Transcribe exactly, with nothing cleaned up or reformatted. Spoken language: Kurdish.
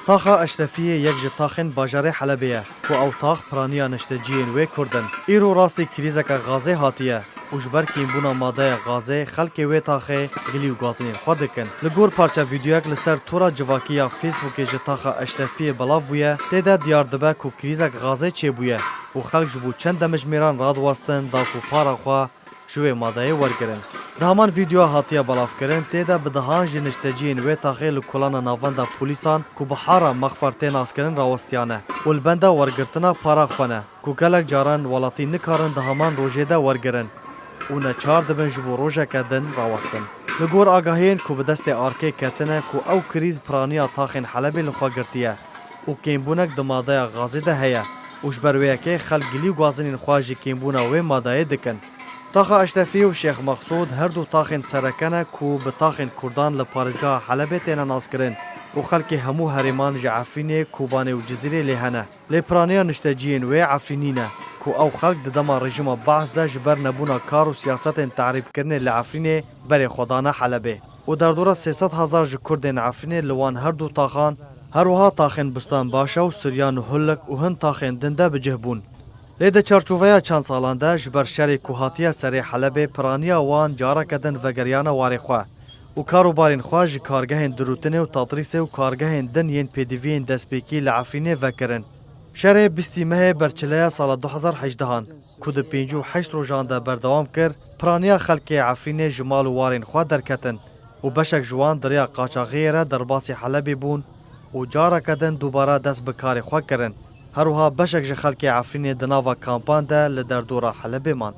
Taxa Eşrefiyê yek ji taxên bajarê Helebê ye ku ew tax piraniya nişteciyên wê Kurd in. Îro rastî krîzeke gazê hatiye û ji ber kêmbûna madeya gazê xelkê wê taxê gilî û gazinên xwe dikin. Li gor parça vîdeoyek li ser tora civakî ya Facebookê ji taxa Eşrefiyê belav bûye, tê de diyar dibe ku krîzek gazê çêbûye û xelk ji bo çend demjimêran radiwestin da ku para xwe ji wê madeyê wergirin. Di heman vîdeoya hatiye belavkirin, tê de bi dehan ji nişteciyên wê taxê li kolana navenda polîsan ku bi hara Mexfer tê naskirin rawestiyane û li benda wergirtina para xwe ne, ku gelek caran welatî nikarin di heman rojê de wergirin û neçar dibin ji bo rojeke din rawestin. Li gor agahiyên ku bi destê arkê ketine ku ew krîz piraniya taxên Helebê li xwe girtiye û kêmbûnek di madeya gazê de heye û ji ber wê yekê xelk gilî û gazinên xwe ji kêmbûna wê madeyê dikin. Taxa Eşrefî û Şêx Mexsûd her du taxên sereke ne ku bi taxên Kurdan li parêzgeha Helebê têne naskirin û xelkê hemû herêman ji Efrînê, Kobanê û Cizîrê lê hene. Lê piraniya nişteciyên wê Efrînî ne ku ew xelk di dema rejîma Baas de ji ber nebûna kar û siyasetên tehrîbkirinê li Efrînê berê xwe dane Helebê û derdora sê sed hezar ji Kurdên Efrînê li wan her du taxan, her wiha taxên Bustan Başa û Suryan û Hullik û hin taxên din de bi cih bûn. Lê di çarçoveya çend salan de ji ber şerê ku hatiye serê Helebê piraniya wan careke din vegeriyane warê xwe û karûbarên xwe ji kargehên dirûtinê û tadrîsê û kargehên din yên pêdiviyên destpêkî li Efrînê vekirin. Şerê bîstî mehê berçileya sala du hezar hejdeh an ku di pêncî û heşt rojan de berdewam kir, piraniya xelkê Efrînê ji mal û warên xwe derketin û beşek ji wan di rêya qaçaxiyê re derbasî Helebê bûn û careke din dubare dest bi karê xwe kirin. Her wiha beşek ji xelkê Efrînê di nava kampan de li derdora Helebê man.